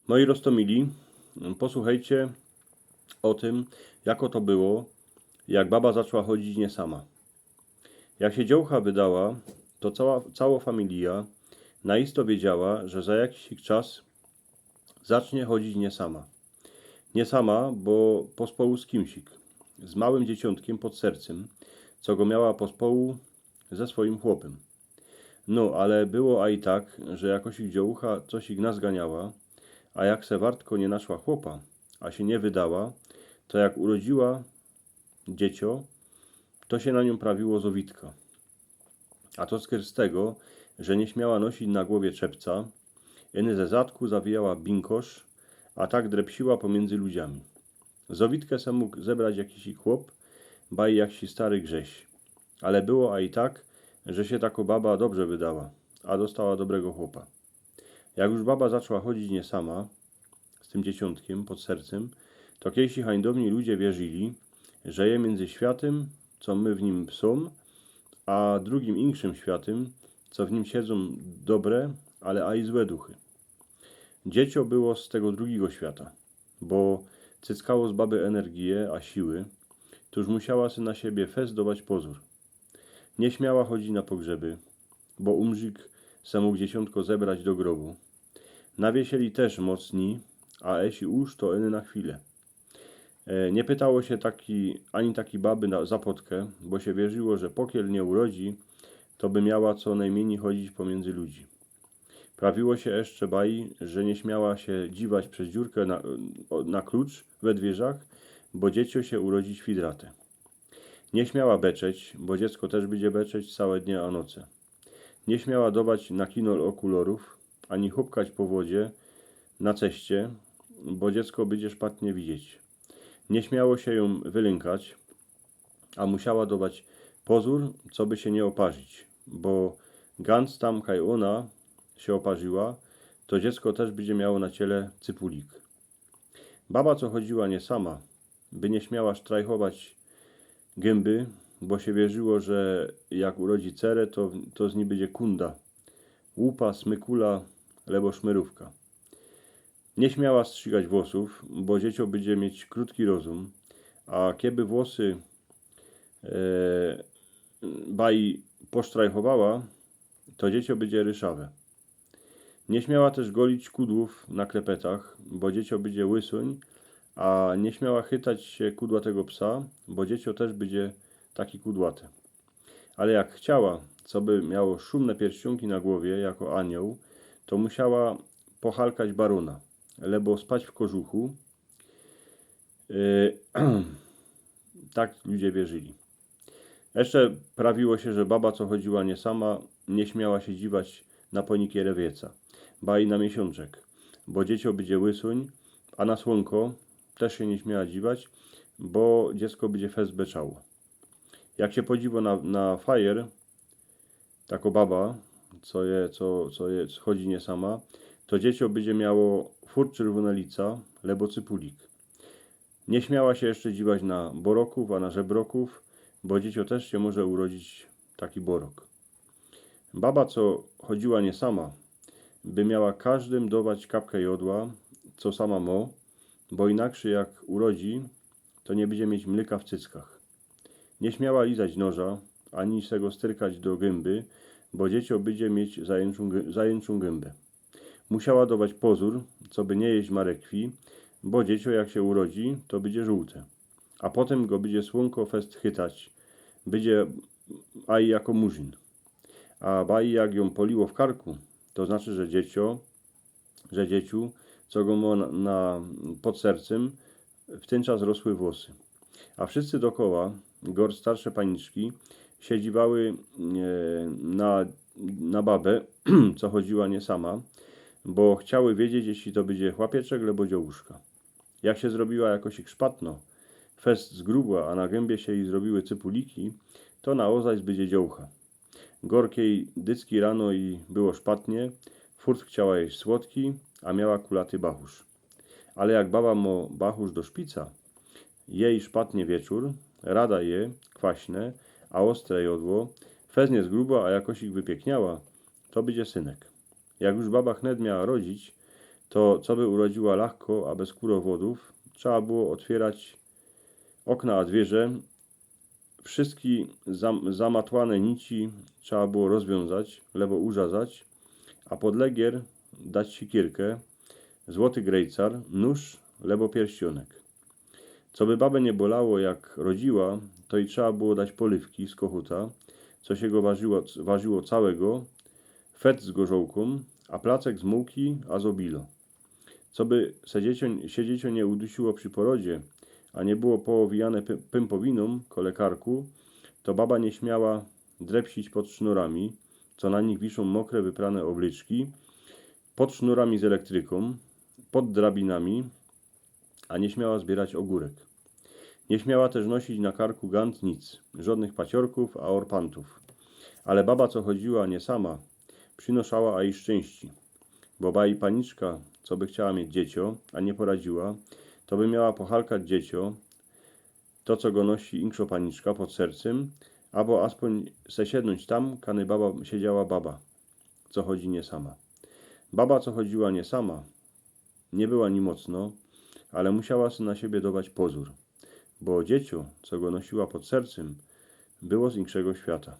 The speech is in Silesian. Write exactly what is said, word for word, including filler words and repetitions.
Moi roztōmili, posłuchejcie ô tym, jako to było, jak baba zaczła chodzić niy sama. Jak sie dziołcha wydała, to cała, cało familija na isto wiedziała, że za jakiś czas zacznie chodzić niy sama. Niy sama, bo pospołu z kimsik, z małym dzieciōntkiym pod sercym, co go miała pospołu ze swojim chłopym. No, ale było a i tak, że jakosik dziołcha cosik nazganiała, a jak se wartko niy naszła chłopa, a sie niy wydała, to jak urodziła dzieciã, to sie na niōm prawiło zowitka. A to skerz z tego, że niy śmiała nosić na głowie czepca, iny ze zadku zawijała binkosz, a tak drepsiła pomiyndzy ludziami. Zowitkã se mōg zebrać jakiś chłop, baj jakiś stary Grześ. Ale było a i tak, że sie takŏ baba dobrze wydała, a dostała dobrego chłopa. Jak już baba zaczła chodzić niy sama, z tym dzieciōntkiym pod sercym, to kejsi hańdowni ludzie wierzyli, że je miyndzy światym, co my w nim sōm, a drugim inkszym światym, co w nim siedzōm dobre, ale a i złe duchy. Dzieciã było z tego drugigo świata, bo cyckało z baby energije a siły, tuż musiała se na siebie fest dować pozōr. Niy śmiała chodzić na pogrzeby, bo umrzik se mōg dzieciōntko zebrać do grobu. Na wiesieli tyż mocni, a eśli już, to iny na chwilã. E, niy pytało sie taki, ani taki baby na zapotke, bo sie wierzyło, że pokiel niy urodzi, to by miała co nojmiyni chodzić pomiyndzy ludzi. Prawiło sie jeszcze baj, że niy śmiała sie dziwać bez dziurkã na, na klucz we dwierzach, bo dzieciã sie urodzi świdrate. Niy śmiała beczeć, bo dziecko tyż bydzie beczeć całe dnie a noce. Niy śmiała dować na kino ôkulorōw, ani hopkać po wodzie na ceście, bo dziecko bydzie szpatnie widzieć. Niy śmiało sie jōm wylynkać, a musiała dować pozōr, co by sie niy ôparzić, bo ganc tam, kaj ôna sie ôparziła, to dziecko tyż bydzie miało na ciele cypulik. Baba, co chodziła niy sama, by niy śmiała sztrajchować gymby, bo sie wierzyło, że jak urodzi cerã, to, to z nij bydzie kunda, łupa, smykula, lebo szmyrōwka. Niy śmiała strzigać włosōw, bo dzieciã bydzie mieć krōtki rozum, a keby włosy, e, baj posztrajchowała, to dzieciã bydzie ryszawe. Niy śmiała tyż golić kudłōw na klepetach, bo dzieciã bydzie łysōń, a niy śmiała chytać sie kudłatego psa, bo dzieciã tyż bydzie taki kudłate. Ale jak chciała, co by miało szumne pierściōnki na głowie, jako anioł, to musiała pochalkać barōna, lebo spać w kożuchu. E, tak ludzie wierzyli. Jeszcze prawiło sie, że baba, co chodziła niy sama, niy śmiała sie dziwać na ponikierewieca, baj na miesiōnczek, bo dzieciã bydzie łysōń, a na słōnko tyż sie niy śmiała dziwać, bo dziecko bydzie fest beczało. Jak sie podziwo na, na fajer, takŏ baba, co je, co, co je, chodzi niy sama, to dzieciã bydzie miało furt czerwōne lica, lebo cypulik. Niy śmiała sie jeszcze dziwać na borokōw, a na żebrokōw, bo dzieciã tyż sie może urodzić taki borok. Baba, co chodziła niy sama, by miała kożdym dować kapkã jodła, co sama mo, bo inakszy jak urodzi, to niy bydzie mieć mlyka w cyckach. Niy śmiała lizać noża, ani se go styrkać do gymby, bo dzieciã bydzie mieć zajynczōm gy-, zajynczōm gymbã. Musiała dować pozōr, co by niy jeść marekwi, bo dzieciã, jak sie urodzi, to bydzie żōłte. A potym go bydzie słōnko fest chytać, bydzie aj jako murzin. A baj jak jōm poliło w karku, to znaczy, że dzieciã, że dzieciu, co go mo na, na, pod sercym, w tyn czas rosły włosy. A wszyscy dokoła, gord starsze paniczki, sie dziwały, e, na, na babã, co chodziła niy sama, bo chciały wiedzieć, jeśli to bydzie chłapieczek, lebo dziołuszka. Jak sie zrobiła jakosik szpatno, fest zgrubła, a na gymbie sie jij zrobiły cypuliki, to naozaj bydzie dziołcha. Gord dycki rano i było szpatnie, furt chciała jeść słodki, a miała kulaty bachusz. Ale jak baba mo bachusz do szpica, jej szpatnie wieczōr, rada je, kwaśne, a ostre jodło, fest niy zgrubła, a jakosik wypiykniała, to bydzie synek. Jak już baba chnet miała rodzić, to coby urodziyła lachko, a bez kurowodōw, trzeba było ôtwiyrac ôkna a dwiyrze, wszyjske zam-, zamatłane nici trzeba było rozwiōnzac, lebo urzazac, a pod legier dac sikiyrkã, złoty grejcar, nōż, lebo pierścionek. Coby babã niy bolało, jak rodziyła, to i trzeba było dac polywki z kochuta, co sie go warziło, warziło cołkigo, fet z gorzołkōm, a placek z mułki, a z ôbilo. Coby se dzieciã, sie dzieciã niy udusiło przi porodzie, a niy było poôwijane py-, pympowinōm kole karku, to baba niy śmiała drepsić pod sznurami, co na nich wiszōm mokre, wyprane ôbleczki, pod sznurami z elektrykōm, pod drabinami, a niy śmiała zbiyrać ôgōrek. Niy śmiała tyż nosić na karku gant nic, żodnych paciorkōw a ôrpantōw. Ale baba, co chodziyła niy sama, przinoszała a i szczynści. Bo bajã paniczka, coby chciała mieć dzieciã, a niy poradziyła, to by miała pohalkac dzieciã, to, co go nosi inkszŏ paniczka pod sercym, abo aspōń se siednōńć tam, kany baba, siedziała baba, co chodzi niy sama. Baba, co chodziyła niy sama, niy była nimocnŏ, ale musiała se na siebie dŏwać pozōr, bo dzieciã, co go nosiyła pod sercym, było z inkszego świata.